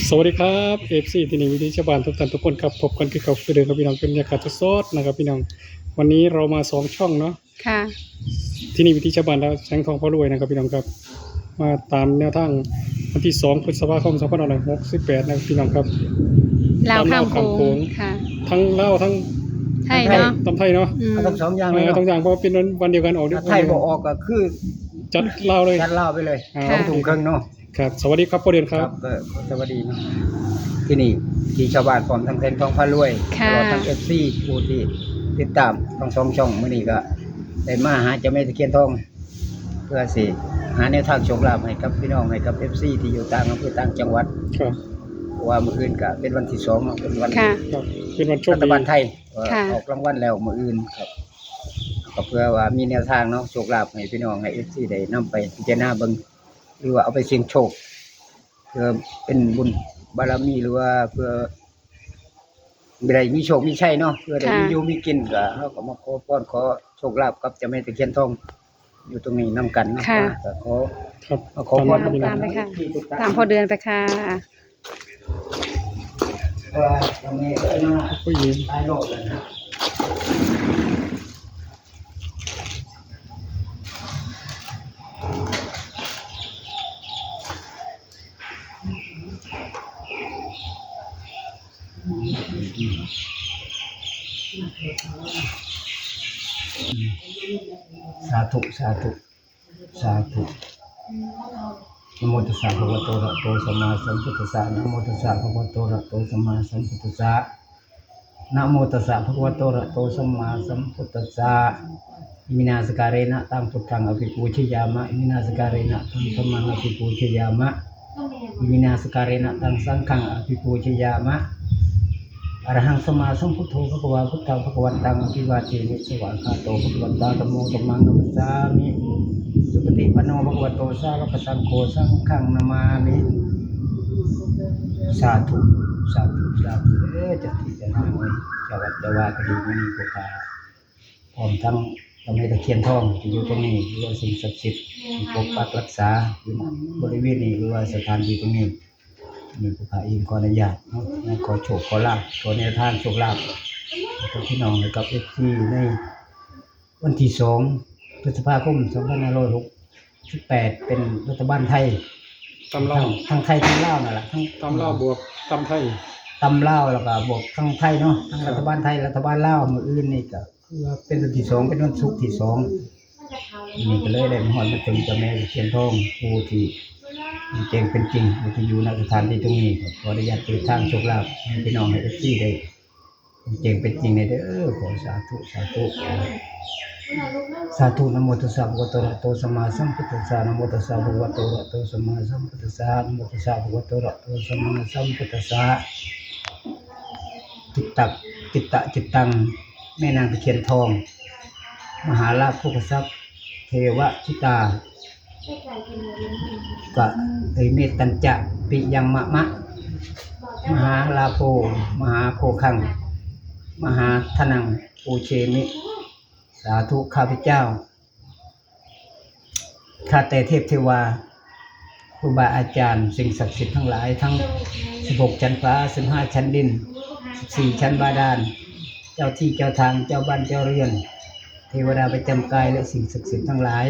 สวัสดีครับ เอฟซี ที่นี่วิถีชาวบ้านทุกท่านทุกคนครับ พบกันคือเก่าคือเดิมครับพี่น้อง เป็นบรรยากาศสดๆนะครับพี่น้อง วันนี้เรามาสองช่องเนาะ ค่ะ ที่นี่วิถีชาวบ้านและแสงทองพารวยนะครับพี่น้องครับ มาตามแนวทางวันที่สองพฤษภาคมสองพันห้าร้อยหกสิบแปดนะครับพี่น้องครับ ลาวข้ามโขง ตามลาวข้ามโขง ค่ะ ทั้งลาวทั้ง ไทยเนาะ ตามไทยเนาะ อืม เอาทั้งสองอย่างเลยเนาะ เอาทั้งสองอย่าง เพราะว่าเป็นวันเดียวกัน ออกด้วย ถ้าไทยบ่ออกก็คือ จัดลาวเลย จัดลาวไปเลย อ่า ค่ะ สองทุ่มครึ่งเนาะ ครับ สวัสดีครับ พ่อเดือนครับ ครับ ก็ขอสวัสดีเนาะ ที่นี่ที่ชาวบ้านพร้อมทั้งแสงทองพารวย ค่ะ ตลอดทั้ง เอฟซี ผู้ที่ติดตามทั้งสองช่อง มื้อนี้ก็ได้มาหาเจ้าแม่ตะเคียนทอง เพื่อสิหาแนวทางโชคลาภให้กับพี่น้อง ให้กับ เอฟซี ที่อยู่ต่างอำเภอต่างจังหวัด ครับ เพราะว่ามื้ออื่นก็เป็นวันที่สองเนาะ เป็นวัน ค่ะ ครับ เป็นวันโชคดี รัฐบาลไทย ค่ะ ออกรางวัลแล้วมื้ออื่นครับ ก็เพื่อว่ามีแนวทางเนาะ โชคลาภให้พี่น้อง ให้ เอฟซี ได้นำไปพิจารณาเบิ่ง หรือว่าเอาไปเสี่ยงโชค เพื่อเป็นบุญบารมี หรือว่าเพื่อได้มีโชคมีชัยเนาะ เพื่อได้ ค่ะ มีอยู่มีกิน ก็ เฮาก็มาขอพรขอโชคลาภกับเจ้าแม่ตะเคียนทอง อยู่ตรงนี้นำกันเนาะ ค่ะ ก็ขอ ครับ มาขอพรนำกัน ตามไปค่ะ ตามพ่อเดือนไปค่ะ ผู้หญิง สาธุ สาธุ สาธุ นะโมตัสสะ ภะคะวะโต อะระหะโต สัมมาสัมพุทธัสสะ นะโมตัสสะ ภะคะวะโต อะระหะโต สัมมาสัมพุทธัสสะ นะโมตัสสะ ภะคะวะโต อะระหะโต สัมมาสัมพุทธัสสะ อิมินาสการะนะ ตัง พุทธัง อะภิปูชยามะ อิมินาสการะนะ ตัง ธัมมัง อะภิปูชยามะ อิมินาสการะนะ ตัง สังฆัງ อะภิปูชยามะ ອະລະຫັງ ສຳມາສຳພຸດໂທ ພະຄະວາ ພຸດທັງ ພະຄະວັນຕັງ ອະພິວາເທມິ ສະວາກາໂຕ ພະຄະວະຕາ ທຳໂມ ທຳມັງ ນະມັດສາມິ ສຸປະຕິປັນໂນ ພະຄະວະໂຕ ສາວະກະສັງໂຄ ສັງຄັງ ນະມາມິ ສາທຸ ສາທຸ ສາທຸ ເດີ ເຈົ້າທີ່ເຈົ້າທາງເອີຍ ເຈົ້າວັດເຈົ້າວາກະດີ ມື້ນີ້ພວກຂ້າ ພ້ອມທັງເຈົ້າແມ່ຕະຄຽນທອງທີ່ຢູ່ຕົງນີ້ ຫຼືວ່າສິ່ງສັກສິດທີ່ປົກປັກຮັກສາຢູ່ບໍລິເວນນີ້ ຫຼືວ່າສະຖານທີ່ຕົງນີ້ ນີ້ພວກຂ້າເອງຂໍອະນຸຍາດເນາະ ຂໍໂຊກຂໍລາບ ຂໍແນວທາງໂຊກລາບໃຫ້ກັບພີ່ນ້ອງ ໃຫ້ກັບເອັຟຊີ ໃນວັນທີສອງ ພຶດສະພາຄົມ ສອງພັນຫ້າຮ້ອຍຫົກສິບແປດ ເປັນລັດຖະບານໄທ ຕຳລາວ ທັງ ທັງໄທທັງລາວນັ້ນລະ ທັງ ຕຳລາວບວກຕຳໄທ ຕຳລາວແລ້ວກະບວກທັງໄທເນາະ ທັງ ຄັບ ລັດຖະບານໄທ ລັດຖະບານລາວ ມື້ອື່ນນີ້ກະ ຄືວ່າເປັນວັນທີສອງ ເປັນວັນສຸກທີສອງ ນີ້ກະເລີຍໄດ້ມາຮອດມາເຖິງເຈົ້າແມ່ຕະຄຽນທອງ ຜູ້ທີ່ແຈ້ງເປັນຈິງ ຜູ້ທີ່ຢູ່ ນະ ສະຖານທີ່ຕົງນີ້ ຂໍອະນຸຍາດເປີດທາງໂຊກລາບໃຫ້ພີ່ນ້ອງ ໃຫ້ເອັຟຊີ ໄດ້ແຈ້ງເປັນຈິງແດ່ເດີ ຂໍສາທຸ ສາທຸ ສາທຸ ນະໂມຕັດສະ ພະຄະວະໂຕ ອະລະຫະໂຕ ສຳມາສຳພຸດທັດສະ ນະໂມຕັດສະ ພະຄະວະໂຕ ອະລະຫະໂຕ ສຳມາສຳພຸດທັດສະ ນະໂມຕັດສະ ພະຄະວະໂຕ ອະລະຫະໂຕ ສຳມາສຳພຸດທັດສະ ຈິດຕະ ຈິດຕະ ຈິດຕັງ ແມ່ນາງຕະຄຽນທອງ ມະຫາລາບໂພຄະຊັບ ເທວະທິດາ ກະເອເມຕັນຈະ ປິຍັງມະມະ ມະຫາລາໂພ ມະຫາໂພຄັງ ມະຫາທະນັງ ປູເຊມິ ສາທຸ ຂ້າພະເຈົ້າ ຂ້າແຕ່ເທບເທວາ ຄູບາອາຈານ ສິ່ງສັກສິດທັງຫຼາຍ ທັງສິບຫົກຊັ້ນຟ້າ ສິບຫ້າຊັ້ນດິນ ສິບສີ່ຊັ້ນບາດານ ເຈົ້າທີ່ເຈົ້າທາງ ເຈົ້າບ້ານເຈົ້າເຮືອນ ເທວະດາປະຈຳກາຍ ແລະ ສິ່ງສັກສິດທັງຫຼາຍ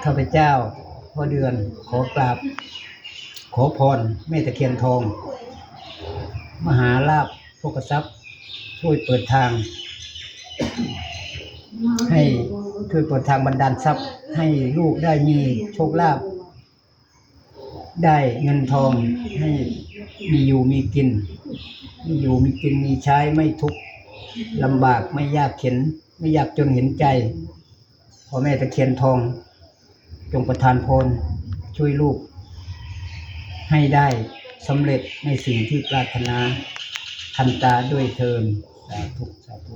ຂ້າພະເຈົ້າ ພໍ່ເດືອນ ຂໍກາບ ຂໍພອນແມ່ຕະຄຽນທອງ ມະຫາລາບ ໂພຄະຊັບ ຊ່ວຍເປີດທາງ ໃຫ້ ຊ່ວຍເປີດທາງບັນດານຊັບ ໃຫ້ລູກໄດ້ມີໂຊກລາບ ໄດ້ເງິນທອງ ໃຫ້ມີຢູ່ມີກິນ ມີຢູ່ມີກິນມີໃຊ້ ໄມ່ທຸກລຳບາກ ໄມ່ຍາກເຂັນ ໄມ່ຍາກຈົນເຫັນໃຈ ພໍ່ແມ່ຕະຄຽນທອງ ຈົ່ງປະທານພອນ ຊ່ວຍລູກໃຫ້ໄດ້ສຳເລັດໃນສິ່ງທີ່ປາດຖະໜາທັນຕາດ້ວຍເທີ້ນ ສາທຸ ສາທຸ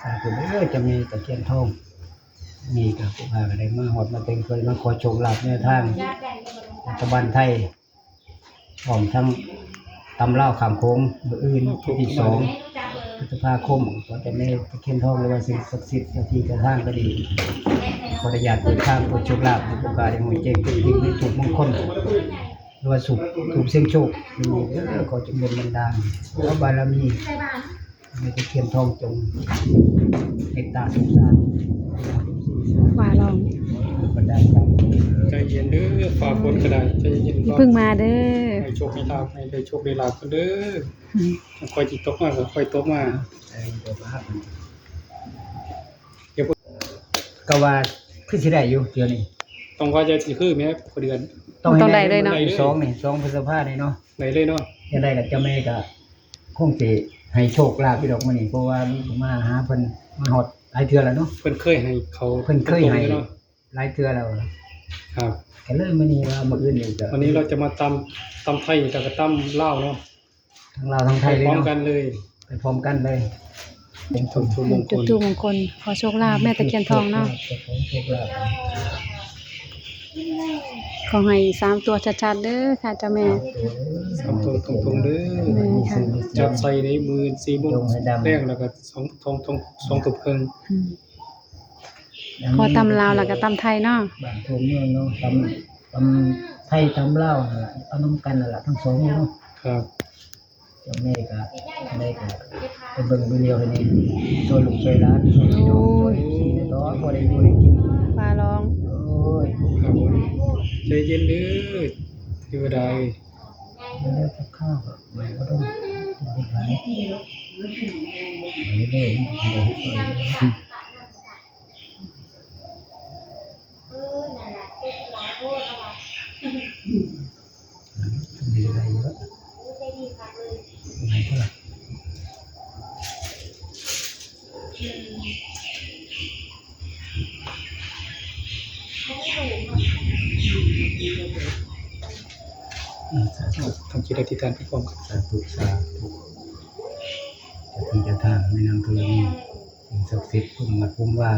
ສາທຸເດີ ເຈົ້າແມ່ຕະຄຽນທອງ ນີ້ກະພວກຂ້າກະໄດ້ມາຮອດມາເຖິງ ເພື່ອມາຂໍໂຊກລາບແນວທາງລັດຖະບານໄທ ພ້ອມທັງຕຳລາວຂ້າມໂຂງ ມື້ອື່ນວັນທີສອງ ພຶດສະພາຄົມ ຂໍເຈົ້າແມ່ຕະຄຽນທອງ ຫຼືວ່າສິ່ງສັກສິດ ເຈົ້າທີ່ເຈົ້າທາງກະດີ ຂໍອະນຸຍາດເປີດທາງ ເປີດໂຊກລາບ ໃຫ້ພວກຂ້າໄດ້ຮູ້ແຈ້ງເປັນຈິງໃນທຸກມຸງຄົນ ວ່າສູບ ທູບສ່ຽງໂຊກຢູ່ນີ້ເດີ ຂໍຈົ່ງດົນບັນດານ ຂໍບາລະມີ ແມ່ຕະຄຽນທອງຈົ່ງເມດຕາສົງສານ ຟ້າຮ້ອງ ບັນດານ ໃຈເຢັນເດີ ຟ້າຝົນກໍໄດ້ ໃຈເຢັນ ຢ່າເພິ່ງມາເດີ ໃຫ້ໂຊກໃຫ້ລາບ ໃຫ້ໄດ້ໂຊກໄດ້ລາບກັນເດີ ອືມ ຄ່ອຍຊິຕົກມາກໍຄ່ອຍຕົກມາ ເອີ ດຽວມາ ກໍວ່າຄືຊິໄດ້ຢູ່ເທື່ອນີ້ ຕ້ອງວ່າຈະຊິຄືແມ່ນພໍເດືອນ ຕ້ອງໃຫ້ ຕ້ອງໄດ້ເລີຍເນາະ ໄດ້ເລີຍ ສອງນີ້ ສອງພຶດສະພານີ້ເນາະ ໄດ້ເລີຍເນາະ ຈັ່ງໃດກໍເຈົ້າແມ່ກໍຄົງຊິໃຫ້ໂຊກລາບຢູ່ດອກມື້ນີ້ ເພາະວ່າມາຫາເພິ່ນມາຮອດຫຼາຍເທື່ອແລ້ວເນາະ ເພິ່ນເຄີຍໃຫ້ເຂົາ ເພິ່ນເຄີຍໃຫ້ ເນາະ ຫຼາຍເທື່ອແລ້ວ ຄັບ ກໍເລີຍມື້ນີ້ວ່າມື້ອື່ນນີ້ກໍ ວັນນີ້ເຮົາຈະມາຕຳ ຕຳໄທ ແລ້ວກໍຕຳລາວເນາະ ທັງລາວທັງໄທເລີຍເນາະ ໄປພ້ອມກັນເລີຍ ໄປພ້ອມກັນເລີຍ ເປັນຕົ້ນ ຕົ້ນໄມ້ມົງຄົນ ຈຸດທູບມົງຄົນ ຂໍໂຊກລາບແມ່ຕະຄຽນທອງເນາະ ຂໍໂຊກລາບ ຂໍໃຫ້ສາມຕົວຊັດໆເດີຄ່ະເຈົ້າແມ່ ສາມຕົວເດີ ສາມຕົວຕົງໆເດີ ແມ່ນຄ່ະ ຈັບໃສ່ໃນມື້ສີ່ໂມງແລງ ແລ້ວກໍສອງ ສອງ ສອງ ສອງທຸ່ມເຄິ່ງ ອືມ ຂໍຕຳລາວແລ້ວກໍຕຳໄທເນາະ ບ້ານທົ່ວເມືອງເນາະ ຕຳ ຕຳໄທຕຳລາວຫັ້ນລະ ເອົານຳກັນຫັ້ນລະ ທັງສອງເນາະ ຄັບ ເຈົ້າແມ່ກໍ ແມ່ກໍໄປເບິ່ງໄປຫຼຽວໃຫ້ແດ່ ຊ່ວຍລູກຊ່ວຍຫຼານ ຊ່ວຍພີ່ນ້ອງ ໂອ້ຍ ຊ່ວຍເອັຟຊີແດ່ເນາະ ພໍໄດ້ຢູ່ໄດ້ກິນ ຟ້າຮ້ອງ ໂອ້ຍ ຄັບ ໃຈເຢັນເດີ ເທວະດາເອີຍ ເດີ ກັບຂ້າວກໍບໍ່ຕ້ອງໄປຂາຍ ໄປເລີຍ ສາທຸ ຕັ້ງຈິດອະທິຖານໄປພ້ອມກັນ ສາທຸ ສາທຸ ເຈົ້າທີ່ເຈົ້າທາງ ແມ່ນາງທໍລະນີ ສິ່ງສັກສິດ ພູມວັດພູມວາ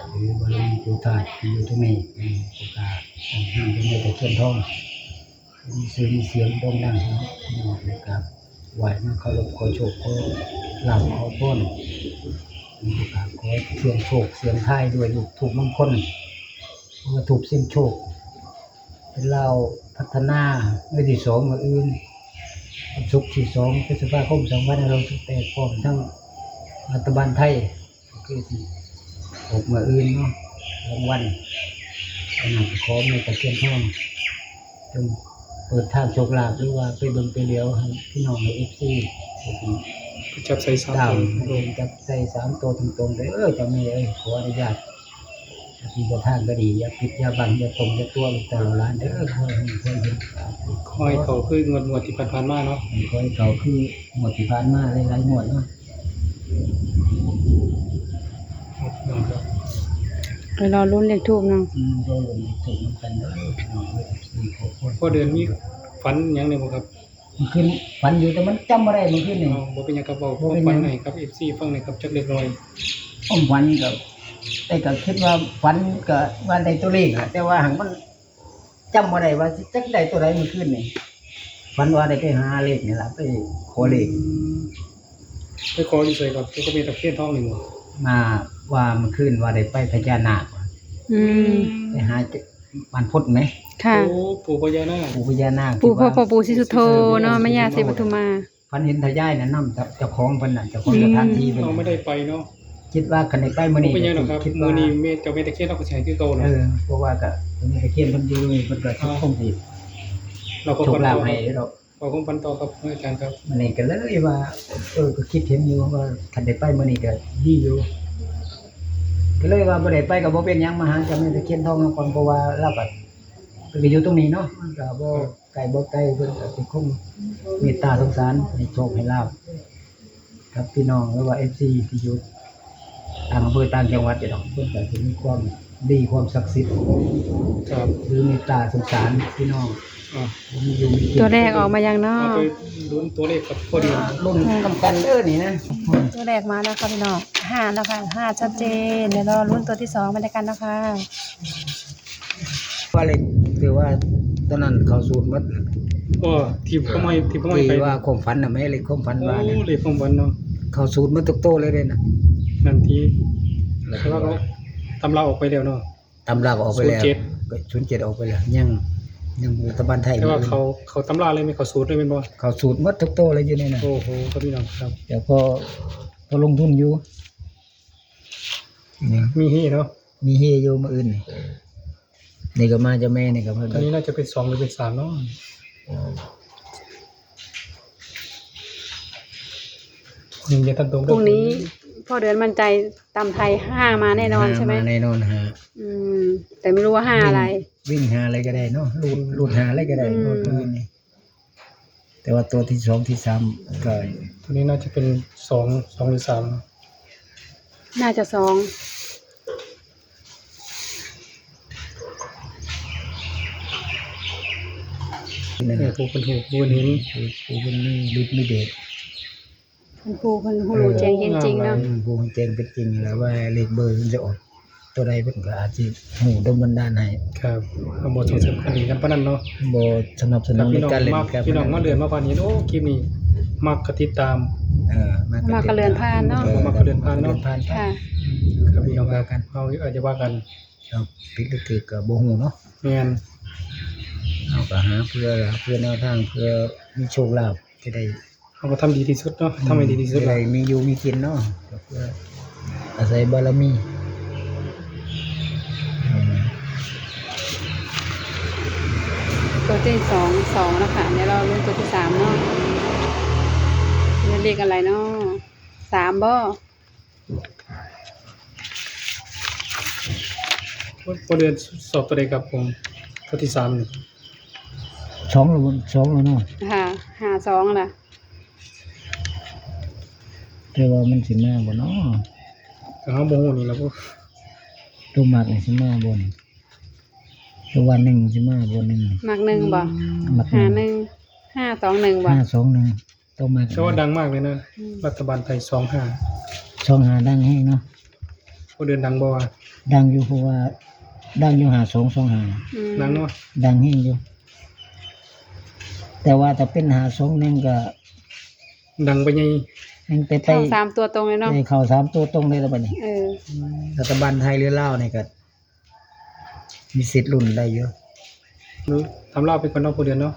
ຫຼືວ່າຫຼວງປູ່ທາດທີ່ຢູ່ຕົງນີ້ ເປັນຜູ້ການນຳເຈົ້າແມ່ຕະຄຽນທອງ ມີຊື່ມີສຽງໂດ່ງດັງເນາະ ພີ່ນ້ອງໄດ້ກາບໄຫວ້ມາເຄົາລົບຂໍໂຊກຂໍລາບຂໍພອນ ມີໂອກາດຂໍສ່ຽງໂຊກສ່ຽງທາຍດ້ວຍລູກທູບມົງຄົນ ຫຼືວ່າທູບສ່ຽງໂຊກ ເປັນລາວພັດທະນາມື້ທີສອງມື້ອື່ນ ວັນສຸກທີສອງ ພຶດສະພາຄົມ ສອງພັນຫ້າຮ້ອຍຫົກສິບແປດ ພ້ອມທັງລັດຖະບານໄທ ກໍຄືຊິອອກມື້ອື່ນເນາະ ລາງວັນ ອັນນັ້ນກໍຂໍແມ່ຕະຄຽນທອງ ຈົ່ງເປີດທາງໂຊກລາບ ຫຼືວ່າໄປເບິ່ງໄປຫຼຽວໃຫ້ພີ່ນ້ອງໃນເອັຟຊີ ຈັບໃສ່ສາມໂຕ ຈັບໃສ່ສາມໂຕຕົງໆເດີ ເຈົ້າແມ່ເອີຍ ຂໍອະນຸຍາດ ເຈົ້າທີ່ເຈົ້າທາງກໍດີ ຢ່າປິດຢ່າບັງ ຢ່າຕົງຢ່າຕົວະລູກເຕົ້າຫຼານເດີ ຂໍໃຫ້ເພິ່ນເຫັນ ຂໍໃຫ້ເຂົ້າຄືງວດ ງວດທີ່ຜ່ານໆມາເນາະ ຂໍໃຫ້ເຂົ້າຄືງວດທີ່ຜ່ານມາຫຼາຍໆງວດເນາະ. ໄປລໍລຸ້ນເລກທູບເນາະ ອືມ ລໍລຸ້ນເລກທູບນຳກັນເດີ ພີ່ນ້ອງເອີຍ ເອັຟຊີທຸກຄົນ ພໍ່ເດືອນມີຝັນຫຍັງແດ່ບໍ່ຄັບ? ມື້ຄືນຝັນຢູ່ ແຕ່ມັນຈຳບໍ່ໄດ້ມື້ຄືນນີ້ ອໍ ບໍ່ເປັນຫຍັງຄັບ ເວົ້າຄວາມຝັນໃຫ້ກັບເອັຟຊີຟັງແດ່ຄັບ ຈັກເລັກນ້ອຍ. ຄວາມຝັນກໍ ແຕ່ກໍຄິດວ່າຝັນກໍວ່າໄດ້ຕົວເລກແຫຼະ ແຕ່ວ່າຫາກມັນ ຈຳບໍ່ໄດ້ວ່າຊິຈັກໄດ້ຕົວໃດມື້ຄືນນີ້ ຝັນວ່າໄດ້ໄປຫາເລກນີ້ລະ ໄປຂໍເລກ ອືມ ໄປຂໍຢູ່ໃສຄັບ? ຢູ່ກັບແມ່ຕະຄຽນທອງນີ້ບໍ່? ມາວ່າມື້ຄືນວ່າໄດ້ໄປພະຍານາກ ອືມ ໄປຫາບ້ານພຸດແໝ ຄ່ະ ໂອ້ ປູ່ພະຍານາກ ປູ່ພະຍານາກ ປູ່ພໍ່ ພໍ່ປູ່ສີສຸດໂທເນາະ ແມ່ຍ່າສີປະທຸມມາ. ຝັນເຫັນທະຍາຍນະນຳເຈົ້າ ເຈົ້າຂອງເພິ່ນນະ ເຈົ້າຂອງສະຖານທີ່ເພິ່ນ ເຮົາບໍ່ໄດ້ໄປເນາະ ຄິດວ່າຄັນໄດ້ໄປມື້ນີ້ ບໍ່ເປັນຫຍັງດອກຄັບ ມື້ນີ້ແມ່ເຈົ້າແມ່ຕະຄຽນເຮົາກໍຊິໃຫ້ຄືເກົ່າເນາະ ເອີ ເພາະວ່າກໍແມ່ຕະຄຽນເພິ່ນຢູ່ນີ້ ເພິ່ນກໍ ອ່າ ຄົງຊິ ລາວກໍຝັນຕໍ່ ໂຊກລາບໃຫ້ດອກ ເວົ້າຄວາມຝັນຕໍ່ຄັບອາຈານຄັບ ມື້ນີ້ກໍເລີຍວ່າ ເອີ ກໍຄິດເຫັນຢູ່ວ່າຄັນໄດ້ໄປມື້ນີ້ກໍດີຢູ່ ກໍເລີຍວ່າບໍ່ໄດ້ໄປກໍບໍ່ເປັນຫຍັງ ມາຫາເຈົ້າແມ່ຕະຄຽນທອງເຮົາກ່ອນ ເພາະວ່າລາວກໍ ເພິ່ນກໍຢູ່ຕົງນີ້ເນາະ ມັນກໍບໍ່ ໄກບໍ່ໄກ ເພິ່ນກໍຊິຄົງເມດຕາສົງສານ ໃຫ້ໂຊກໃຫ້ລາບກັບພີ່ນ້ອງ ຫຼືວ່າເອັຟຊີທີ່ຢູ່ຕ່າງອຳເພີຕ່າງຈັງຫວັດຢູ່ດອກ ເພິ່ນກໍຊິມີຄວາມດີຄວາມສັກສິດ ຄັບ ຫຼືເມດຕາສົງສານພີ່ນ້ອງ ອ່າ ມີຢູ່ມີກິນ ຕົວແລກອອກມາຫຍັງເນາະ? ເຮົາໄປລຸ້ນຕົວເລກກັບພໍ່ເດືອນ ລຸ້ນນຳກັນເດີນີ້ນະ ຕົວແລກມາແລ້ວຄ່ະພີ່ນ້ອງ ຫ້າແລ້ວຄ່ະ ຫ້າຊັດເຈນ ແລ້ວລໍລຸ້ນຕົວທີສອງໄປນຳກັນເນາະຄ່ະ. ວ່າເລກ ຖືວ່າຕອນນັ້ນເຂົ້າສູດໝົດ ບໍ່ ທີ່ເຂົາໃຫ້ ທີ່ເຂົາໃຫ້ໄປ ທີ່ວ່າຄວາມຝັນນະແມ່ ເລກຄວາມຝັນ ໂອ້ ວ່ານະ ເລກຄວາມຝັນເນາະ ເຂົ້າສູດໝົດທຸກໂຕເລີຍເດ້ນະ ນັ້ນທີ່ ແລ້ວກໍຕຳລາວອອກໄປແລ້ວເນາະ ຕຳລາວອອກໄປແລ້ວ ສູນເຈັດ ກໍສູນເຈັດອອກໄປແລ້ວ ຍັງ ຍັງບໍ່ລັດຖະບານໄທ ແຕ່ວ່າເຂົາ ເຂົາຕຳລາເລີຍແມ່ນ ເຂົາສູດເລີຍແມ່ນບໍ່? ເຂົາສູດໝົດທຸກໂຕເລີຍຢູ່ໃນນັ້ນ. ໂອ້ໂຫ ພີ່ນ້ອງຄັບ ແຕ່ພໍ ພໍລົງທຶນຢູ່. ນີ້ ມີເຮເນາະ ມີເຮຢູ່ມື້ອື່ນນີ້. ນີ້ກໍມາເຈົ້າແມ່ນີ້ກໍ ອັນນີ້ໜ້າຈະເປັນສອງ ຫຼືເປັນສາມເນາະ. ຍັງຈະຕັດຕົງ ພວກນີ້ພໍ່ເດືອນໝັ້ນໃຈຕຳໄທຫ້າມາແນ່ນອນໃຊ່ໄໝ? ຫ້າມາແນ່ນອນ ຫ້າ. ອືມ ແຕ່ບໍ່ຮູ້ວ່າຫ້າ ວິ່ງ ອະໄລ ວິ່ງຫ້າ ອະໄລກໍໄດ້ເນາະ ຮູດ ອືມ ຮູດຫ້າ ອະໄລກໍໄດ້ ອືມ ງວດອື່ນນີ້. ແຕ່ວ່າຕົວທີສອງ ທີສາມ ກໍ ຕົວນີ້ໜ້າຈະເປັນສອງ ສອງ ຫຼື ສາມ ໜ້າຈະສອງ. ເອີ ຜູ້ເພິ່ນຮູ້ ຜູ້ເພິ່ນເຫັນ ຜູ້ ຜູ້ເພິ່ນມີລິດມີເດດ ເພິ່ນຜູ້ເພິ່ນຮູ້ແຈ້ງເຫັນຈິງເນາະ. ເອີ ຜູ້ເພິ່ນແຈ້ງເປັນຈິງແລ້ວວ່າເລກເບີມັນຈະອອກຕົວໃດ ເພິ່ນກໍອາດຊິຮູ້ດົນບັນດານໃຫ້. ຄັບ ເຮົາບໍ່ສົ່ງເສີມການຫຼິ້ນການພະນັນເນາະ ບໍ່ສະໜັບສະໜູນໃນການຫຼິ້ນການພະນັນ. ພີ່ນ້ອງມາເລື່ອນມາຜ່ານເຫັນ ໂອ້ ຄລິບນີ້ມັກກໍຕິດຕາມ ເອີ ມັກກໍເລື່ອນຜ່ານເນາະ ເອີ ມັກກໍເລື່ອນຜ່ານເນາະ. ຄັບ ພີ່ນ້ອງ ເຮົາອາດຈະວ່າກັນ ເຮົາຜິດຫຼືຖືກກໍບໍ່ຮູ້ເນາະ. ແມ່ນ ເຮົາກໍຫາເພື່ອ ເພື່ອແນວທາງ ເພື່ອມີໂຊກລາບ ຈະໄດ້ ເຮົາກໍທຳດີທີ່ສຸດເນາະ ອືມ ທຳໃຫ້ດີທີ່ສຸດ ຈະໄດ້ມີຢູ່ມີກິນເນາະ ກໍເພື່ອອາໄສບາລະມີ. ຕົວທີສອງ ສອງແລ້ວຄ່ະ ດຽວລໍລຸ້ນຕົວທີສາມເນາະ ເປັນເລກອະໄລເນາະ ສາມບໍ່? ໂອ້ຍ ພໍ່ເດືອນຊອບຕົວໃດຄັບຜົມ? ຕົວທີສາມນີ້ ສອງແລ້ວ ສອງແລ້ວເນາະ ຫ້າ ຫ້າສອງລະ ແຕ່ວ່າມັນຊິມາບໍ່ເນາະ? ກໍເຮົາບໍ່ຮູ້ນີ້ລະ ໂຕມັກນີ້ຊິມາບໍ່ນີ້? ແຕ່ວ່າໜຶ່ງຊິມາບໍ່? ໜຶ່ງ ມັກໜຶ່ງບໍ່? ມັກໜຶ່ງ ຫ້າໜຶ່ງ ຫ້າສອງໜຶ່ງບໍ່? ຫ້າສອງໜຶ່ງ ໂຕມັກ ແຕ່ວ່າດັງມາກເລີຍນະ ອືມ ລັດຖະບານໄທ ສອງຫ້າ ສອງຫ້າ ດັງແຮງເນາະ. ຜູ້ເດືອນດັງບໍ່ວະ? ດັງຢູ່ ເພາະວ່າດັງຢູ່ ຫ້າສອງ ສອງຫ້າ ອືມ ດັງເນາະ ດັງແຮງຢູ່. ແຕ່ວ່າຖ້າເປັນ ຫ້າສອງໜຶ່ງ ກໍດັງໄປໃຫຍ່ ຍັງໄປ ໄປ ເຂົ້າສາມຕົວຕົງເລີຍເນາະ ໄປເຂົ້າສາມຕົວຕົງເລີຍລະບັດນີ້. ເອີ ອືມ ລັດຖະບານໄທ ຫຼື ລາວນີ້ກໍ ມີສິດລຸ້ນໄດ້ຢູ່. ອືມ ຕຳລາວໄປກ່ອນເນາະ ຜູ້ເດືອນເນາະ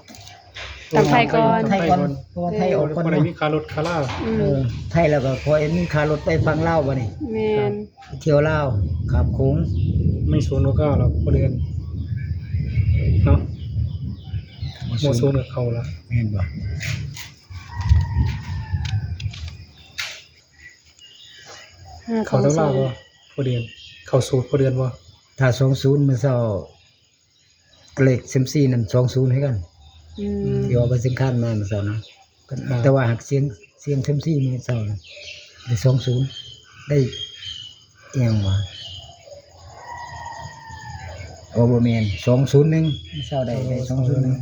ຕຳໄທກ່ອນ ຕຳໄທກ່ອນ ເພາະວ່າໄທອອກກ່ອນເນາະ ບໍ່ໄດ້ມີຄ່າລົດຄ່າລາ. ອືມ ເອີ ໄທແລ້ວກໍຄ່ອຍມີຄ່າລົດໄປຝັ່ງລາວບັດນີ້. ແມ່ນ ໄປທ່ຽວລາວຂ້າມໂຂງ ມີສູນກວ່າເກົ່າແລ້ວ ຜູ້ເດືອນເນາະ ບໍ່ສູນກວ່າເກົ່າລະ ແມ່ນບໍ່? ເຂົ້າຕຳລາບໍ່ ພໍ່ເດືອນ? ເຂົ້າສູດພໍ່ເດືອນບໍ່? ຖ້າສອງສູນ ມື້ເຊົ້າ ເລກເຊັມຊີນັ້ນ ສອງສູນ ຄືກັນ. ອືມ ທີ່ວ່າໄປສຽງຄານມາມື້ເຊົ້ານະ. ອ່າ ແຕ່ວ່າຫາກສຽງ ສຽງເຊັມຊີມື້ເຊົ້ານະ ໄດ້ສອງສູນ ໄດ້ ອີ່ຫຍັງວະ? ໂອ້ ບໍ່ແມ່ນ ສອງສູນໜຶ່ງ ມື້ເຊົ້າໄດ້ ໄດ້ສອງສູນໜຶ່ງ.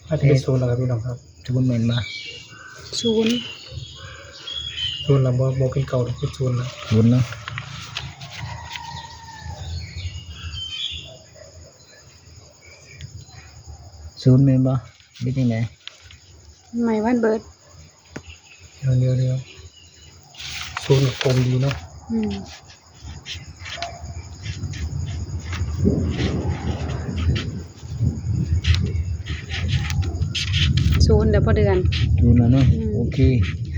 ອາດຈະເປັນສູນລະຄັບ ພີ່ນ້ອງຄັບ ສູນແມ່ນບໍ່? ສູນ ສູນລະ ບໍ່ ບໍ່ເປັນເກົ້າດອກ ເປັນສູນລະ ສູນເນາະ. ສູນແມ່ນບໍ່ ຫຼືຈັ່ງໃດ? ໄມ້ວັນເບີດ ດຽວໆໆ ສູນກໍກົມດີເນາະ. ອືມ ສູນແລ້ວພໍ່ເດືອນ ສູນແລ້ວເນາະ. ອືມ ໂອເຄ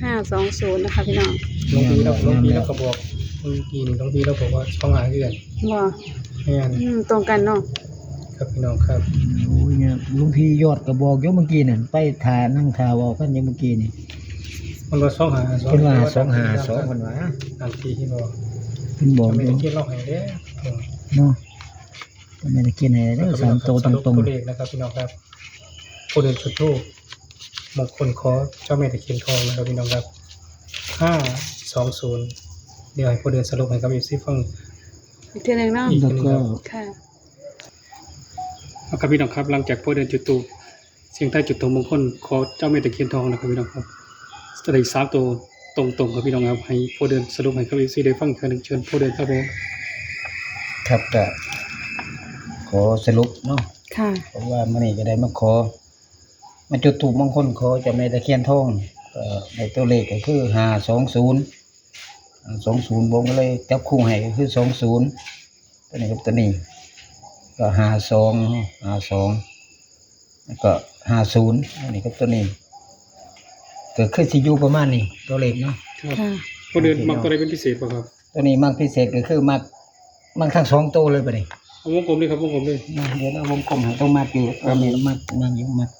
ຫ້າສອງສູນນະຄະພີ່ນ້ອງ. ຫຼວງພີ່ລາວ ງາມ ຫຼວງພີ່ລາວກໍບອກ ເມື່ອກີ້ນີ້ ຫຼວງພີ່ລາວບອກວ່າສອງຫ້າຄືກັນ. ບໍ່? ແມ່ນ ອືມ ຕົງກັນເນາະ. ຄັບພີ່ນ້ອງຄັບ ໂອ້ຍ ຫຼວງພີ່ຍອດກໍບອກຢູ່ເມື່ອກີ້ນັ້ນ ໄປຖ້າ ນັ່ງຖ້າເວົ້າກັນຢູ່ເມື່ອກີ້ນີ້ ເພິ່ນວ່າສອງຫ້າສອງ ເພິ່ນວ່າສອງຫ້າສອງ ເພິ່ນວ່າ ອັນທີ່ເຫັນບໍ່ ເພິ່ນບອກຢູ່ ເຈົ້າແມ່ຕະຄຽນເຮົາໃຫ້ເດ້ ເນາະ ເຈົ້າແມ່ຕະຄຽນໃຫ້ເດີ ສາມໂຕຕົງໆ ຕົວເລກນະຄັບພີ່ນ້ອງຄັບ. ຜູ້ໃດຈຸດທູບ ມງຄົນຂໍເຈົ້າແມ່ຕະຄຽນທອງນະຄັບພີ່ນ້ອງຄັບ ຫ້າສອງສູນ. ດຽວໃຫ້ພໍ່ເດືອນສະຫຼຸບໃຫ້ກັບເອັຟຊີຟັງອີກເທື່ອໜຶ່ງເນາະ ອີກເທື່ອໜຶ່ງຄັບ. ແລ້ວກໍ ເອົາຄັບພີ່ນ້ອງຄັບ ຫຼັງຈາກພໍ່ເດືອນຈຸດທູບ ສຽງໄທຈຸດທູບມງຄົນຂໍເຈົ້າແມ່ຕະຄຽນທອງນະຄັບພີ່ນ້ອງຄັບ ໄດ້ສາມໂຕຕົງໆ ຄັບພີ່ນ້ອງຄັບ. ໃຫ້ພໍ່ເດືອນສະຫຼຸບໃຫ້ກັບເອັຟຊີໄດ້ຟັງອີກເທື່ອໜຶ່ງ ເຊີນພໍ່ເດືອນຄັບຜົມ. ຄັບ ກະຂໍສະຫຼຸບເນາະ ເພາະວ່າມື້ນີ້ກໍໄດ້ມາຂໍ ມາຈຸດທູບມງຄົນຂໍເຈົ້າແມ່ຕະຄຽນທອງ ກໍໄດ້ຕົວເລກກໍຄືຫ້າສອງສູນ ຫ້າສອງສູນ ບົວກກໍເລີຍຈັບຄູ່ໃຫ້ກໍຄືສອງສູນ ຕົວນີ້ກັບຕົວນີ້ ກໍຫ້າສອງເນາະ ຫ້າສອງ ແລ້ວກໍຫ້າສູນ ອັນນີ້ກັບຕົວນີ້ ກໍຄືຊິຢູ່ປະມານນີ້ ຕົວເລກເນາະ. ຄັບ ບໍ່ເດືອນມັກຕົວໃດເປັນພິເສດບໍ່ຄັບ? ຕົວນີ້ມັກພິເສດກໍຄືມັກ ມັກທັງສອງໂຕເລີຍບັດນີ້. ເອົາວົງກົມເລີຍຄັບ ວົງກົມເລີຍ. ເອີ ດຽວເອົາວົງກົມໃຫ້ ໂຕມັກຢູ່ ເອີ ມັກ ມັກຢູ່ ມັກ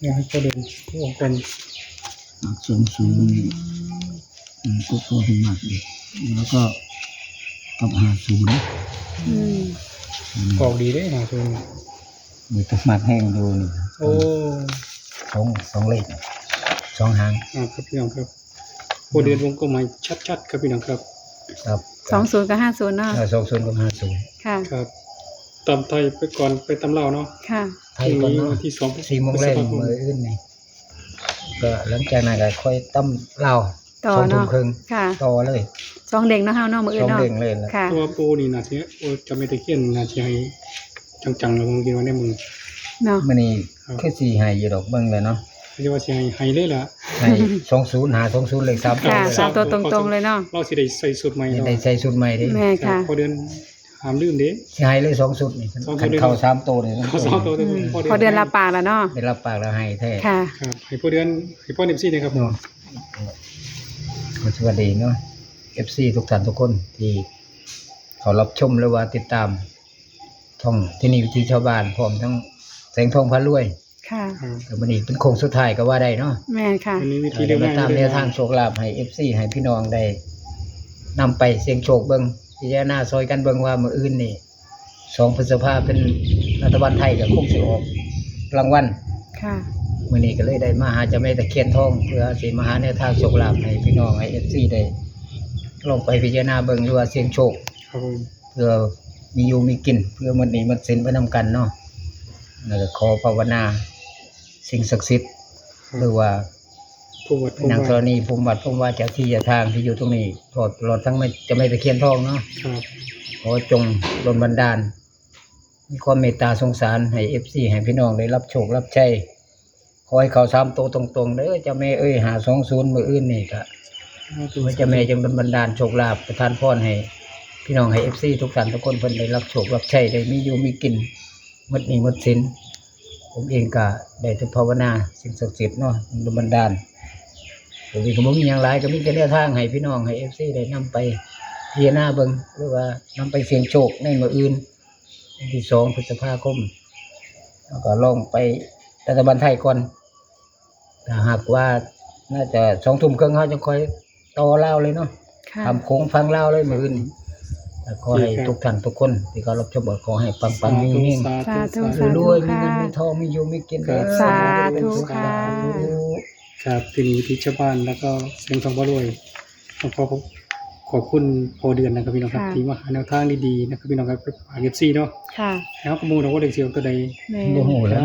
ດຽວໃຫ້ພໍ່ເດືອນວົງກົມ ມັກສອງສູນນີ້ ອືມ ອືມ ໂຕທີ່ມັກຢູ່ ແລ້ວກໍກັບຫ້າສູນ. ອືມ ອືມ ອອກດີເດ້ຫ້າສູນ ມີຕົວມັກແຮງຢູ່ນີ້. ໂອ້ ສອງ ສອງເລກ ສອງຫາງ. ອ່າ ຄັບ ພີ່ນ້ອງຄັບ ພໍ່ເດືອນວົງກົມໃຫ້ຊັດໆ ຄັບ ພີ່ນ້ອງຄັບ. ຄັບ ສອງສູນກັບຫ້າສູນເນາະ. ເອີ ສອງສູນກັບຫ້າສູນ. ຄ່ະ ຄັບ ຕຳໄທໄປກ່ອນ ໄປຕຳລາວເນາະ. ຄ່ະ ໄທກ່ອນເນາະ ວັນທີສອງ ສີ່ໂມງແລງມື້ອື່ນນີ້ ກໍຫຼັງຈາກນັ້ນກໍຄ່ອຍຕຳລາວ ຕໍ່ເນາະ ສອງທຸ່ມເຄິ່ງ. ຄ່ະ ຕໍ່ເລີຍ ສອງເດ້ງເນາະເຮົາເນາະ ມື້ອື່ນເນາະ. ສອງເດ້ງເລີຍແຫຼະ. ຄືວ່າປູ່ນີ້ໜ້າຊິ ໂອ້ ເຈົ້າແມ່ຕະຄຽນໜ້າຊິໃຫ້ຈັງໆ ລະ ເບິ່ງ ຄິດວ່າໃນມື້ ເນາະ ມື້ນີ້ ຄັບ ຄືຊິໃຫ້ຢູ່ດອກ ເບິ່ງແລ້ວເນາະ ຄືວ່າຊິໃຫ້ ໃຫ້ເລີຍລະ ໃຫ້ສອງສູນ ຫ້າສອງສູນ ເລກສາມໂຕ. ຄ່ະ ເລີຍ ສາມໂຕຕົງໆ ເລີຍເນາະ. ລາວຊິໄດ້ໃສ່ຊຸດໃໝ່ ໄດ້ໃສ່ຊຸດໃໝ່ເດ້. ແມ່ນຄ່ະ ພໍ່ເດືອນຫ້າມລືມເດ້ ຊິໃຫ້ເລີຍສອງຊຸດນີ້. ຄັນເຂົ້າສາມໂຕນີ້ ເຂົ້າສາມໂຕນີ້ ອືມ ພໍ່ເດືອນ ພໍ່ເດືອນຮັບປາກແລ້ວເນາະ. ໄດ້ຮັບປາກແລ້ວ ໃຫ້ແທ້. ຄ່ະ ຄັບ ໃຫ້ພໍ່ເດືອນ ໃຫ້ພໍ່ເອັຟຊີແດ່ຄັບ. ຂໍສະຫວັດດີເນາະ ເອັຟຊີທຸກທ່ານທຸກຄົນທີ່ເຂົ້າຮັບຊົມ ຫຼືວ່າຕິດຕາມຊ່ອງທີ່ນີ້ວິຖີຊາວບ້ານ ພ້ອມທັງແສງທອງພາລວຍ. ຄ່ະ ກໍມື້ນີ້ເປັນໂຄ້ງສຸດທ້າຍກໍວ່າໄດ້ເນາະ. ແມ່ນຄ່ະ ໄດ້ມາຕາມແນວທາງໂຊກລາບໃຫ້ເອັຟຊີ ໃຫ້ພີ່ນ້ອງໄດ້ນຳໄປສ່ຽງໂຊກເບິ່ງ ພິຈາລະນາຊ່ອຍກັນເບິ່ງວ່າມື້ອື່ນນີ້ ສອງ ພຶດສະພາ ເປັນລັດຖະບານໄທ ກໍຄົງຊິອອກລາງວັນ. ຄ່ະ ມື້ນີ້ກໍເລີຍໄດ້ມາຫາເຈົ້າແມ່ຕະຄຽນທອງ ເພື່ອຊິມາຫາແນວທາງໂຊກລາບໃຫ້ພີ່ນ້ອງ ໃຫ້ເອັຟຊີ ໄດ້ລອງໄປພິຈາລະນາເບິ່ງ ຫຼືວ່າສ່ຽງໂຊກ ຄັບ ເພື່ອມີຢູ່ມີກິນ ເພື່ອໝົດໜີ້ໝົດສິນໄປນຳກັນເນາະ. ແລ້ວກໍຂໍພາວະນາສິ່ງສັກສິດ ຫຼືວ່າ ພູມວັດພູມວາ ນາງທໍນີ ພູມວັດພູມວາ ເຈົ້າທີ່ເຈົ້າທາງທີ່ຢູ່ຕົງນີ້ ຕະຫຼອດທັງເຈົ້າແມ່ຕະຄຽນທອງເນາະ. ຄັບ ຂໍຈົ່ງດົນບັນດານ ມີຄວາມເມດຕາສົງສານໃຫ້ເອັຟຊີ ໃຫ້ພີ່ນ້ອງໄດ້ຮັບໂຊກຮັບໄຊ. ຂໍໃຫ້ເຂົ້າສາມໂຕຕົງໆ ເດີເຈົ້າແມ່ເອີຍ ຫ້າສອງສູນ ມື້ອື່ນນີ້ກະ ສາທຸ ຂໍເຈົ້າແມ່ຈົ່ງດົນບັນດານໂຊກລາບ ປະທານພອນໃຫ້ພີ່ນ້ອງ ໃຫ້ເອັຟຊີ ທຸກທ່ານທຸກຄົນ ເພິ່ນໄດ້ຮັບໂຊກຮັບໄຊ ໄດ້ມີຢູ່ມີກິນ ໝົດໜີ້ໝົດສິນ. ຜົມເອງກະໄດ້ແຕ່ພາວະນາສິ່ງສັກສິດເນາະ ດົນບັນດານ. ຜົມເອງກໍບໍ່ມີຫຍັງຫຼາຍ ກໍມີແຕ່ແນວທາງໃຫ້ພີ່ນ້ອງ ໃຫ້ເອັຟຊີ ໄດ້ນຳໄປພິຈາລະນາເບິ່ງ ຫຼືວ່ານຳໄປສ່ຽງໂຊກໃນມື້ອື່ນ ວັນທີສອງ ພຶດສະພາຄົມ ແລ້ວກໍລອງໄປລັດຖະບານໄທກ່ອນ. ຖ້າຫາກວ່າໜ້າຈະສອງທຸ່ມເຄິ່ງ ເຮົາຈັ່ງຄ່ອຍຕໍ່ລາວເລີຍເນາະ. ຂ້າມໂຂງຝັ່ງລາວເລີຍມື້ອື່ນ. ກໍຂໍໃຫ້ທຸກທ່ານທຸກຄົນທີ່ເຂົ້າຮັບຊົມ ກໍຂໍໃຫ້ປັງໆ ເຮງໆ ສາທຸ ສາທຸ ລວຍໆ ມີເງິນມີທອງ ມີຢູ່ມີກິນເດີ. ສາທຸ ສາທຸ ສາທຸ. ຄັບ ທີ່ນີ້ວິຖີຊາວບ້ານ ແລ້ວກໍແສງທອງພາລວຍ ຕ້ອງຂໍຂອບ ຂອບຄຸນພໍ່ເດືອນນະຄັບ ພີ່ນ້ອງຄັບ ທີ່ມາຫາແນວທາງດີໆ ນະຄັບ ພີ່ນ້ອງຄັບ ຝາກເອັຟຊີເນາະ. ເຮົາກໍບໍ່ຮູ້ດອກວ່າເລກຊິອອກຕົວໃດ. ບໍ່ຮູ້ແລ້ວ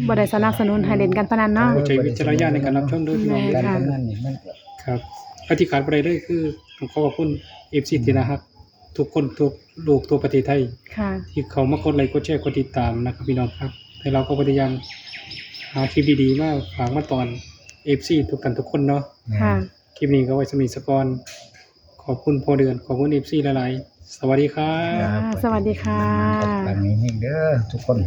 ບໍ່ໄດ້ສະໜັບສະໜູນໃຫ້ຫຼິ້ນການພະນັນເນາະ. ໃຊ້ວິຈາລະຍານໃນການຮັບຊົມເດີພີ່ນ້ອງ. ການພະນັນນີ້ມັນ ຄັບ ແລະທີ່ຂາດບໍ່ໄດ້ເລີຍຄື ຕ້ອງຂໍຂອບຄຸນເອັຟຊີທີ່ໜ້າຮັກ ທຸກຄົນ ທົ່ວໂລກ ທົ່ວປະເທດໄທ ທີ່ເຂົ້າມາກົດໄລ ກົດແຊ ກົດຕິດຕາມນະຄັບ ພີ່ນ້ອງຄັບ. ແລະເຮົາກໍພະຍາຍາມຫາຄລິບດີໆ ມາຝາກມາຕ້ອນເອັຟຊີ ທຸກທ່ານທຸກຄົນເນາະ. ຄລິບນີ້ກໍໄວ້ສ່ຳນີ້ສາກ່ອນ. ຂອບຄຸນພໍ່ເດືອນ ຂອບຄຸນເອັຟຊີຫຼາຍໆ. ສະຫວັດດີຄັບ. ສະຫວັດດີຄ່ະ. ປັງໆ ເຮງໆ ເດີທຸກຄົນ.